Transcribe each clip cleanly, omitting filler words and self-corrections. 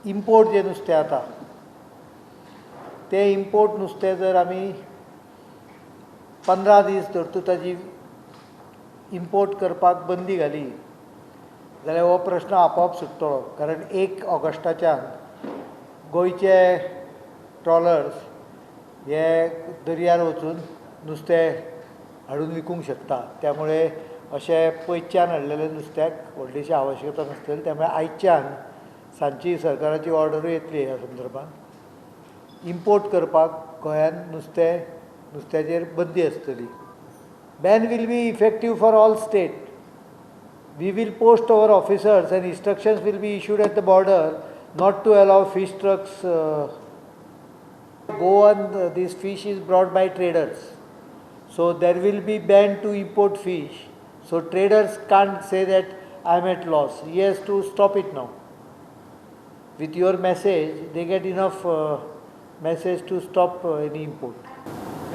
Import जें नुस्तें जाता तें इम्पोर्ट नुस्तें जर आमी 15 दीस धरतूच ताजी इम्पोर्ट करपाक बंदी घाली जाल्यार हो प्रश्न आपोआप सुट्टलो, कारण 1 ऑगस्टाच्यान गोंयचे ट्रॉलर्स हे दर्यार वचून नुस्तें हाडून विकूंक शकता. त्यामुळे अशें पयसच्यान हाडलेलें नुस्त्याक व्हडलीशी आवश्यकता नासतली. त्यामुळे आयच्यान सांजची सरकाराची ऑर्डरूय येतली ह्या संदर्भात. इम्पोर्ट करपाक गोंयांत नुस्तें, नुस्त्याचेर बंदी आसतली. Ban will be effective for all state. We will post our officers and instructions will be issued at the border not to allow fish trucks. Goan, this fish is brought by traders, so there will be ban to import fish, so traders can't say that I am at loss. He has to stop it now. With your message, they get enough message to stop any import.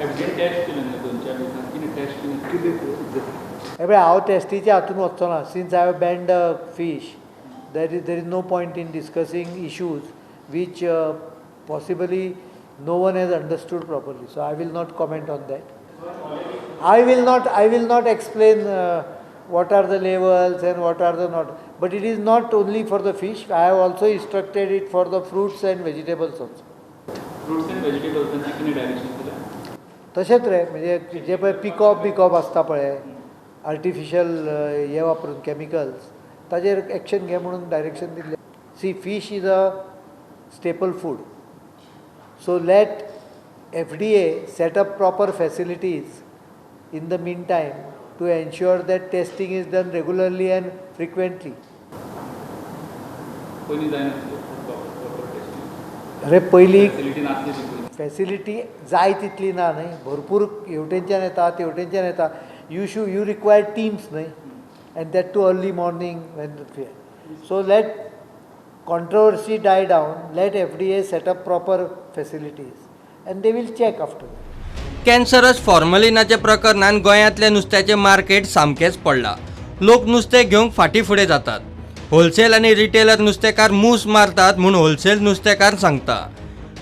FDA test केले न्ही 2-4 दिसान? कितें taste कितें? हे पळय, हांव टेस्टीच्या हातून वचचो ना. Since I have banned fish, there is no point in discussing issues which possibly no one has understood properly, so I will not comment on that. I will not explain what are the levels and what are the not. But it is not only for the fish. I have also instructed it for the fruits and vegetables also. Fruits and वेजिटेबल्सांचे कितें direction दिलें? तशेंच रे, म्हणजे जे पळय पिकॉप बिकॉप आसता पळय, artificial हे वापरून केमिकल्स, ताजेर एक्शन घे म्हणून डायरेक्शन दिल्लें. See, fish is a staple food, so let FDA set up proper facilities in the meantime to ensure that testing is done regularly and frequently. पयलीं जायनासलें प्रॉपर टेस्टींग? अरे, पयलीं facility नासली ती पयलीं. फॅसिलिटी जाय तितली ना न्हय. भरपूर हेवटेनच्यान येता, तेवटेनच्यान येता. You require teams न्हय, and that too early morning when, so let controversy die down, let FDA set up proper facilities and they will check after. Cancerous फॉर्मलिनाच्या प्रकरणान गोंयांतल्या नुस्त्याचें मार्केट सामकेंच पडलां. लोक नुस्तें घेवंक फाटीं फुडें जातात. होलसेल आनी रिटेलर नुस्तेकार मूस मारतात म्हूण होलसेल नुस्तेकार सांगता.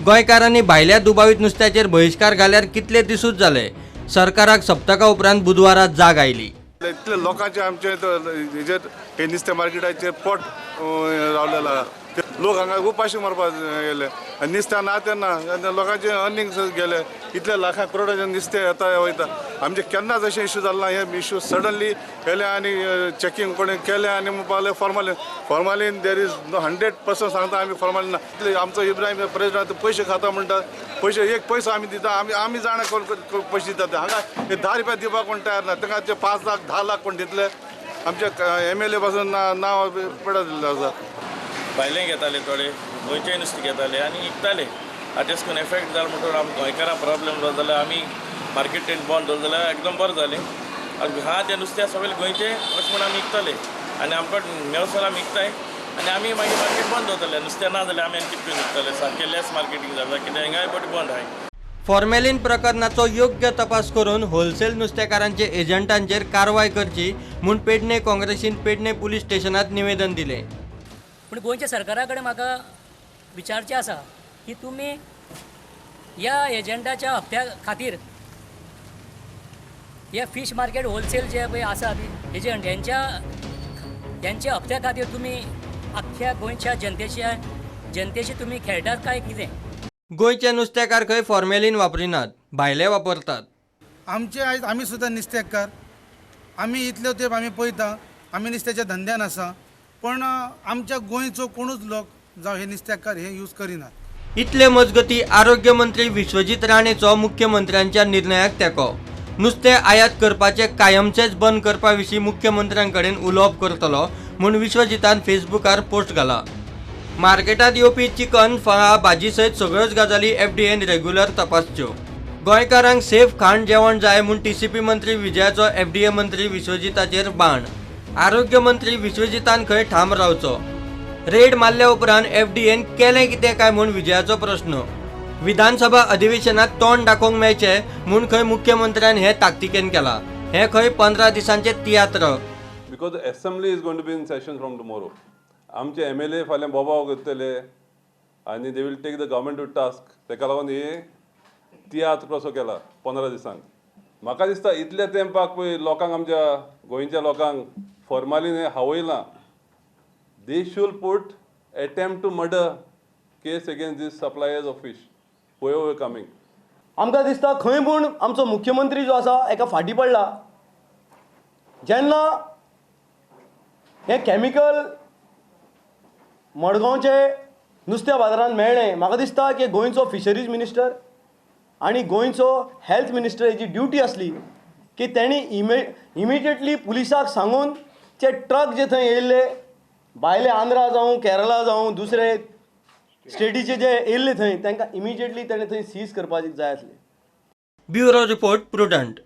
गोंयकारांनी भायल्या दुबावीत नुस्त्याचेर बहिश्कार घाल्यार कितले दिसूच जाले. सरकाराक सप्तका उपरांत बुधवारा जाग आयली. इतले लोकांचे आमचे हेजेर, हे नुस्तें मार्केटाचेर पोट रावलेलो आहा. ते लोक हांगा उपाशी मरपाक गेले आनी नुस्तें ना तेन्ना आनी लोकांचे अर्निंग गेले. इतले लाखां करोडांचे नुस्तें येता वयता. आमचे केन्नाच अशें इशू जालें ना. हे इशू सडनली येयले आनी चॅकींग कोणें केलें आनी म्हणपाक लागले formalin, formalin. There is no, 100% सांगता आमी, फॉर्मालीन ना. इतले आमचो इब्राहिम प्रेसिडेंट पयशे खाता म्हणटा. पयशे, एक पयसो आमी दिता? आमी आमी जाणा कोण कोण पयशे दिता ते. हांगा हे 10 रुपया दिवपाक कोण तयार ना. तांकां ते 5 लाख, 10 लाख कोण दितले? आमचे एमएलए पासून नांव पडत दिल्लें आसा. भायलें घेताले थोडे, गोंयचें नुस्तें घेताले आनी विकताले. आतां तेश करून एफेक्ट जालो म्हणटकीर आम गोंयकारां प्रॉब्लेम जालो जाल्यार आमी मार्केटीन बंद दवरलें जाल्यार एकदम बरें जालें. आतां हा तें नुस्तें सगळें गोंयचें अशें म्हूण आमी विकताले आनी आमकां मेळसर आमी विकताय आनी आमी मागीर मार्केट बंद दवरतले. नुस्तें ना जाल्यार आमी आनी कितें करून विकतले? सारकें लेस मार्केटींग जाता कित्याक हिंगाय बट बंद आहाय. फॉर्मेलीन प्रकरणाचो योग्य तपास करून होलसेल नुस्तेकारांचे एजंटांचेर कारवाय करची म्हूण पेडणे काँग्रेसीन पेडणे पुलीस स्टेशनात निवेदन दिलें. पूण गोंयच्या सरकारा कडेन म्हाका विचारचें आसा की तुमी ह्या एजंटाच्या हप्त्या खातीर हे फीश मार्केट होलसेल जे पळय आसा एजंट, हेंच्या हप्त्या खातीर तुमी आख्ख्या गोंयच्या जनतेशी तुमी खेळटात काय कितें? गोंयचे नुस्तेकार खंय फॉर्मेलीन वापरिनात, भायले वापरतात. आमचे आयज आमी सुद्दां नुस्तेकार. आमी इतले तेंप आमी पळयता, आमी नुस्त्याच्या धंद्यान आसा, पण आमच्या गोंयचो कोणूच लोक जावं हे नुस्तेकार हे यूज करिनात. इतले मजगती आरोग्य मंत्री विश्वजीत राणेचो मुख्यमंत्र्यांच्या निर्णयाक तेंको. नुस्तें आयात करपाचें कायमचेच बंद करपा विशीं मुख्यमंत्र्यांकडेन उलोवप करतलो म्हूण विश्वजितान फेसबुकार पोस्ट घाला. मार्केटांत येवपी चिकन, फळां, भाजी सयत सगळ्योच गजाली एफडीएन रेग्युलर तपासच्यो. गोंयकारांक सेफ खाण जेवण जाय म्हूण टीसीपी मंत्री विजयाचो एफडीए मंत्री विश्वजिताचेर बाण. आरोग्य मंत्री विश्वजितान खंय ठाम रावचो. रेड मारल्या उपरांत एफडीएन केलें कितें काय म्हूण विजयाचो प्रश्न. विधानसभा अधिवेशनात तोंड दाखोवंक मेळचें म्हूण खंय मुख्यमंत्र्यान हें ताकतिकेन केलां. हें खंय 15 दिसांचे तियात्र. Because the assembly is going to be in session from tomorrow. आमचे एमएलए फाल्यां बोबाव करतले. आनी they will take the government to task. तेका लागून हे तियात्र कसो केला 15 दिसांक. म्हाका दिसता इतल्या तेंपाक पळय लोकांक, आमच्या गोंयच्या लोकांक फॉर्मालीन हें हावयलां. They should put attempt to murder case against these suppliers of fish, whoever coming. आमकां दिसता खंय पूण आमचो मुख्यमंत्री जो आसा एका फाटीं पडला. जेन्ना हें कॅमिकल मडगांवचे नुस्त्या बाजारांत मेळ्ळें, म्हाका दिसता की गोंयचो फिशरीज मिनिस्टर आनी गोंयचो हेल्थ मिनिस्टर हेजी ड्युटी आसली की तेणी इमिजिएटली पुलिसाक सांगून ते ट्रक जे थंय येयल्ले भायले, आंध्रा जावं, केरला जावं, दुसरे स्टेटीचे जे येयल्ले थंय, तांकां इमिजिएटली तेणें थंय सीज करपाक जाय आसलें. Bureau report, Prudent.